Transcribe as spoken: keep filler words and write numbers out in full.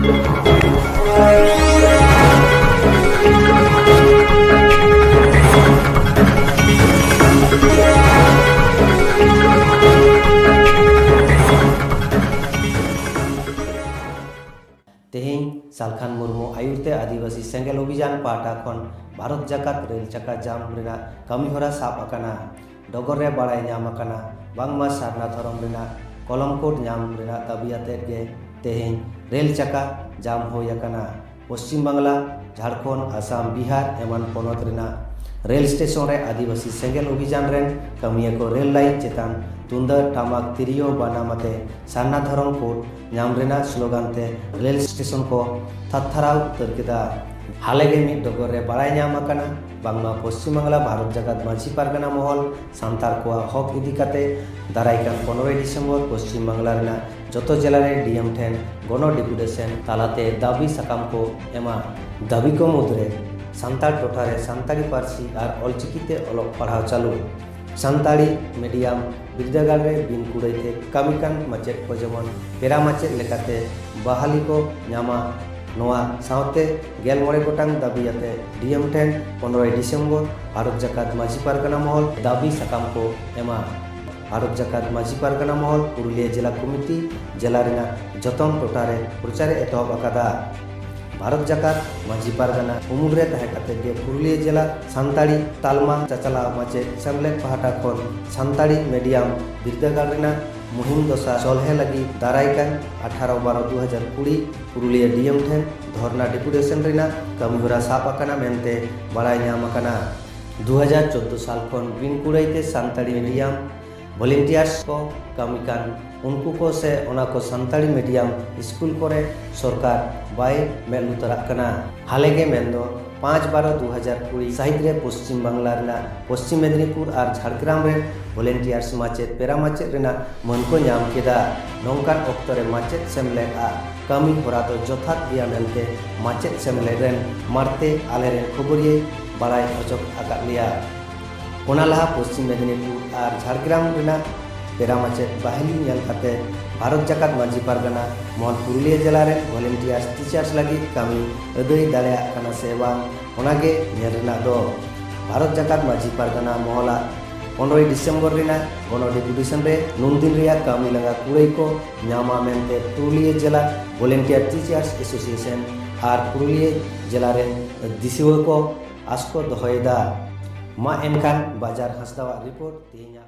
ᱛᱮᱦᱮᱧ ᱥᱟᱞᱠᱷᱟᱱ ᱢᱩᱨᱢᱩ ᱟᱭᱩᱨ ᱛᱮ ᱟᱹᱫᱤᱵᱟᱹᱥᱤ ᱥᱮᱸᱜᱮᱞ ᱚᱵᱷᱤᱡᱟᱱ ᱯᱟᱦᱴᱟ ᱠᱷᱚᱱ ᱵᱷᱟᱨᱚᱛ ᱡᱟᱠᱟᱛ ᱨᱮᱞ ᱪᱟᱠᱟ ᱡᱟᱢ ᱨᱮᱱᱟᱜ ᱠᱟᱹᱢᱤᱦᱚᱨᱟ ᱥᱟᱵ ᱟᱠᱟᱱᱟ᱾ ᱰᱚᱜᱚᱨ ᱨᱮ ᱵᱟᱲᱟᱭ ᱧᱟᱢ ᱟᱠᱟᱱᱟ, ᱵᱟᱝᱢᱟ ᱥᱟᱨᱱᱟ ᱫᱷᱚᱨᱚᱢ ᱨᱮᱱᱟᱜ ᱠᱚᱞᱚᱢ ᱠᱳᱰ ᱧᱟᱢ ᱨᱮᱱᱟᱜ ᱫᱟᱹᱵᱤ ᱟᱛᱮᱫ ᱜᱮ ᱛᱮᱦᱮᱧ ᱨᱮᱞ ᱪᱟᱠᱟ ᱡᱟᱢ ᱦᱩᱭ ᱟᱠᱟᱱᱟ᱾ ᱯᱚᱥᱪᱤᱢ ᱵᱟᱝᱞᱟ, ᱡᱷᱟᱲᱠᱷᱚᱸᱰ, ᱟᱥᱟᱢ, ᱵᱤᱦᱟᱨ ᱮᱢᱟᱱ ᱯᱚᱱᱚᱛ ᱨᱮᱱᱟᱜ ᱨᱮᱞ ᱥᱴᱮᱥᱚᱱ ᱨᱮ ᱟᱹᱫᱤᱵᱟᱹᱥᱤ ᱥᱮᱸᱜᱮᱞ ᱚᱵᱷᱤᱡᱟᱱ ᱨᱮᱱ ᱠᱟᱹᱢᱤᱭᱟᱹ ᱠᱚ ᱨᱮᱞ ᱞᱟᱭᱤᱱ ᱪᱮᱛᱟᱱ ᱛᱩᱢᱫᱟᱹᱜ, ᱴᱟᱢᱟᱠ, ᱛᱤᱨᱭᱳ, ᱵᱟᱱᱟᱢ ᱟᱛᱮ ᱥᱟᱨᱱᱟ ᱫᱷᱚᱨᱚᱢ ᱠᱳᱰ ᱧᱟᱢ ᱨᱮᱱᱟᱜ ᱥᱞᱳᱜᱟᱱ ᱛᱮ ᱨᱮᱞ ᱥᱴᱮᱥᱚᱱ ᱠᱚ ᱛᱷᱟᱨᱛᱷᱟᱨᱟᱣ ᱩᱛᱟᱹᱨ ᱠᱮᱫᱟ᱾ ᱦᱟᱞᱮ ᱜᱮ ᱢᱤᱫ ᱰᱚᱜᱚᱨ ᱨᱮ ᱵᱟᱲᱟᱭ ᱧᱟᱢ ᱟᱠᱟᱱᱟ, ᱵᱟᱝᱢᱟ ᱯᱚᱥᱪᱤᱢ ᱵᱟᱝᱞᱟ ᱵᱷᱟᱨᱚᱛ ᱡᱟᱠᱟᱛ ᱢᱟᱹᱡᱷᱤ ᱯᱟᱨᱜᱟᱱᱟ ᱢᱚᱦᱚᱞ ᱥᱟᱱᱛᱟᱲ ᱠᱚᱣᱟᱜ ᱦᱚᱠ ᱤᱫᱤ ᱠᱟᱛᱮ ᱫᱟᱨᱟᱭ ᱠᱟᱱ ᱯᱚᱱᱨᱚᱭ ᱰᱤᱥᱮᱢᱵᱚᱨ ᱯᱚᱥᱪᱤᱢ ᱵᱟᱝᱞᱟ ᱨᱮᱱᱟᱜ ᱡᱚᱛᱚ ᱡᱮᱞᱟ ᱨᱮ ᱰᱤ ᱮᱢ ᱴᱷᱮᱱ ᱜᱚᱱᱚ ᱰᱮᱯᱩᱴᱮᱥᱚᱱ ᱛᱟᱞᱟᱛᱮ ᱫᱟᱹᱵᱤ ᱥᱟᱠᱟᱢ ᱠᱚ ᱮᱢᱟ᱾ ᱫᱟᱹᱵᱤ ᱠᱚ ᱢᱩᱫᱽᱨᱮ ᱥᱟᱱᱛᱟᱲ ᱴᱚᱴᱷᱟ ᱨᱮ ᱥᱟᱱᱛᱟᱲᱤ ᱯᱟᱹᱨᱥᱤ ᱟᱨ ᱚᱞᱪᱤᱠᱤ ᱛᱮ ᱚᱞᱚᱜ ᱯᱟᱲᱦᱟᱣ ᱪᱟᱹᱞᱩ, ᱥᱟᱱᱛᱟᱲᱤ ᱢᱤᱰᱤᱭᱟᱢ ᱵᱤᱨᱫᱟᱹᱜᱟᱲ ᱨᱮ ᱵᱤᱱ ᱠᱩᱲᱟᱹᱭ ᱛᱮ ᱠᱟᱹᱢᱤ ᱠᱟᱱ ᱢᱟᱪᱮᱫ ᱠᱚ ᱡᱮᱢᱚᱱ ᱯᱮᱨᱟ ᱢᱟᱪᱮᱫ ᱞᱮᱠᱟᱛᱮ ᱵᱟᱦᱟᱞᱤ ᱠᱚ ᱧᱟᱢᱟ᱾ ᱱᱚᱣᱟ ᱥᱟᱶᱛᱮ ᱜᱮᱞ ᱢᱚᱬᱮ ᱜᱚᱴᱟᱝ ᱫᱟᱹᱵᱤ ᱟᱛᱮ ᱰᱤ ᱮᱢ ᱴᱷᱮᱱ ᱯᱚᱱᱨᱚᱭ ᱰᱤᱥᱮᱢᱵᱚᱨ ᱵᱷᱟᱨᱚᱛ ᱡᱟᱠᱟᱛ ᱢᱟᱹᱡᱷᱤ ᱯᱟᱨᱜᱟᱱᱟ ᱢᱚᱦᱚᱞ ᱫᱟᱹᱵᱤ ᱥᱟᱠᱟᱢ ᱠᱚ ᱮᱢᱟ᱾ ᱵᱷᱟᱨᱚᱛ ᱡᱟᱠᱟᱛ ᱢᱟᱹᱡᱷᱤ ᱯᱟᱨᱜᱟᱱᱟ ᱢᱚᱦᱚᱞ ᱯᱩᱨᱩᱞᱤᱭᱟᱹ ᱡᱮᱞᱟ ᱠᱚᱢᱤᱴᱤ ᱡᱮᱞᱟ ᱨᱮᱱᱟᱜ ᱡᱚᱛᱚᱱ ᱴᱚᱴᱷᱟ ᱨᱮ ᱯᱨᱚᱪᱟᱨ ᱮ ᱮᱛᱚᱦᱚᱵ ᱟᱠᱟᱫᱟ᱾ ᱵᱷᱟᱨᱚᱛ ᱡᱟᱠᱟᱛ ᱢᱟᱹᱡᱷᱤ ᱯᱟᱨᱜᱟᱱᱟ ᱩᱢᱩᱞ ᱨᱮ ᱛᱟᱦᱮᱸ ᱠᱟᱛᱮ ᱜᱮ ᱯᱩᱨᱩᱞᱤᱭᱟᱹ ᱡᱮᱞᱟ ᱥᱟᱱᱛᱟᱲᱤ ᱛᱟᱞᱢᱟ ᱪᱟᱪᱟᱞᱟᱣ ᱢᱟᱪᱮᱫ ᱥᱮᱢᱞᱮᱫ ᱯᱟᱦᱴᱟ ᱠᱷᱚᱱ ᱥᱟᱱᱛᱟᱲᱤ ᱢᱤᱰᱤᱭᱟᱢ ᱵᱤᱨᱫᱟᱹᱜᱟᱲ ᱨᱮᱱᱟᱜ ᱢᱩᱦᱤᱢ ᱫᱚᱥᱟ ᱥᱚᱞᱦᱮ ᱞᱟᱹᱜᱤᱫ ᱫᱟᱨᱟᱭ ᱠᱟᱱ ᱟᱴᱷᱟᱨᱚ ᱵᱟᱨᱚ ᱫᱩ ᱦᱟᱡᱟᱨ ᱠᱩᱲᱤ ᱯᱩᱨᱩᱞᱤᱭᱟᱹ ᱰᱤ ᱮᱢ ᱴᱷᱮᱱ ᱫᱷᱚᱨᱱᱟ ᱰᱮᱯᱩᱴᱮᱥᱚᱱ ᱨᱮᱱᱟᱜ ᱠᱟᱹᱢᱤᱦᱚᱨᱟ ᱥᱟᱵ ᱟᱠᱟᱱᱟ ᱢᱮᱱᱛᱮ ᱵᱟᱲᱟᱭ ᱧᱟᱢ ᱟᱠᱟᱱᱟ᱾ ᱫᱩ ᱦᱟᱡᱟᱨ ᱪᱳᱫᱽᱫᱳ ᱥᱟᱞ ᱠᱷᱚᱱ ᱵᱤᱱ ᱠᱩᱲᱟᱹᱭ ᱛᱮ ᱥᱟᱱᱛᱟᱲᱤ ᱢᱤᱰᱤᱭᱟᱢ ᱵᱷᱚᱞᱮᱱᱴᱤᱭᱟᱨᱥ ᱠᱚ ᱠᱟᱹᱢᱤ ᱠᱟᱱ ᱩᱱᱠᱩ ᱠᱚ ᱥᱮ ᱚᱱᱟ ᱠᱚ ᱥᱟᱱᱛᱟᱲᱤ ᱢᱤᱰᱤᱭᱟᱢ ᱥᱠᱩᱞ ᱠᱚᱨᱮ ᱥᱚᱨᱠᱟᱨ ᱵᱟᱭ ᱢᱮᱫ ᱞᱩᱛᱟᱹᱨᱟᱜ ᱠᱟᱱᱟ᱾ ᱦᱟᱞᱮ ᱜᱮ ᱢᱮᱱᱫᱚ ᱯᱟᱸᱪ ᱵᱟᱨᱚ ᱫᱩ ᱦᱟᱡᱟᱨ ᱠᱩᱲᱤ ᱥᱟᱹᱦᱤᱛ ᱨᱮ ᱯᱚᱥᱪᱤᱢ ᱵᱟᱝᱞᱟ ᱨᱮᱱᱟᱜ ᱯᱚᱥᱪᱤᱢ ᱢᱮᱫᱽᱱᱤᱯᱩᱨ ᱟᱨ ᱡᱷᱟᱲᱜᱨᱟᱢ ᱨᱮ ᱵᱷᱚᱞᱮᱱᱴᱤᱭᱟᱨᱥ ᱢᱟᱪᱮᱫ ᱯᱮᱨᱟ ᱢᱟᱪᱮᱫ ᱨᱮᱱᱟᱜ ᱢᱟᱹᱱ ᱠᱚ ᱧᱟᱢ ᱠᱮᱫᱟ᱾ ᱱᱚᱝᱠᱟᱱ ᱚᱠᱛᱚ ᱨᱮ ᱢᱟᱪᱮᱫ ᱥᱮᱢᱞᱮᱫ ᱟᱜ ᱠᱟᱹᱢᱤ ᱦᱚᱨᱟ ᱫᱚ ᱡᱚᱛᱷᱟᱛ ᱜᱮᱭᱟ ᱢᱮᱱᱛᱮ ᱢᱟᱪᱮᱫ ᱥᱮᱢᱞᱮᱫ ᱨᱮᱱ ᱢᱟᱬᱛᱮ ᱟᱞᱮ ᱨᱮᱱ ᱠᱷᱚᱵᱚᱨᱤᱭᱟᱹᱭ ᱵᱟᱲᱟᱭ ᱦᱚᱪᱚ ᱟᱠᱟᱫ ᱞᱮᱭᱟ᱾ ᱚᱱᱟ ᱞᱟᱦᱟ ᱯᱚᱥᱪᱤᱢ ᱢᱮᱫᱽᱱᱤᱯᱩᱨ ᱟᱨ ᱡᱷᱟᱲᱜᱨᱟᱢ ᱨᱮᱱᱟᱜ ᱯᱮᱲᱟ ᱢᱟᱪᱮᱫ ᱵᱟᱹᱦᱞᱤ ᱧᱮᱞ ᱠᱟᱛᱮ ᱵᱷᱟᱨᱚᱛ ᱡᱟᱠᱟᱛ ᱢᱟᱹᱡᱷᱤ ᱯᱟᱨᱜᱟᱱᱟ ᱢᱚᱦᱚᱞ ᱯᱩᱨᱩᱞᱤᱭᱟᱹ ᱡᱮᱞᱟ ᱨᱮᱱ volunteer teachers ᱞᱟᱹᱜᱤᱫ ᱠᱟᱹᱢᱤ ᱟᱹᱫᱟᱹᱭ ᱫᱟᱲᱮᱭᱟᱜ ᱠᱟᱱᱟ ᱥᱮ ᱵᱟᱝ, ᱚᱱᱟᱜᱮ ᱧᱮᱞ ᱨᱮᱱᱟᱜ ᱫᱚ᱾ ᱵᱷᱟᱨᱚᱛ ᱡᱟᱠᱟᱛ ᱢᱟᱹᱡᱷᱤ ᱯᱟᱨᱜᱟᱱᱟ ᱢᱚᱦᱚᱞᱟᱜ ᱯᱚᱱᱨᱚᱭ ᱰᱤᱥᱮᱢᱵᱚᱨ ᱨᱮᱱᱟᱜ ᱜᱚᱱᱚ deputation ᱨᱮ ᱱᱩᱱᱫᱤᱱ ᱨᱮᱭᱟᱜ ᱠᱟᱹᱢᱤ ᱞᱟᱸᱜᱟ ᱠᱩᱲᱟᱹᱭ ᱠᱚ ᱧᱟᱢᱟ ᱢᱮᱱᱛᱮ ᱯᱩᱨᱩᱞᱤᱭᱟᱹ ᱡᱮᱞᱟ volunteer teachers association ᱟᱨ ᱯᱩᱨᱩᱞᱤᱭᱟᱹ ᱡᱮᱞᱟ ᱨᱮᱱ ᱫᱤᱥᱩᱣᱟᱹ ᱠᱚ ᱟᱥ ᱠᱚ ᱫᱚᱦᱚᱭᱮᱫᱟ᱾ ᱢᱟ ᱮᱱᱠᱷᱟᱱ ᱵᱟᱡᱟᱨ ᱦᱟᱸᱥᱫᱟᱣᱟᱜ report ᱛᱮᱦᱮᱧᱟᱜ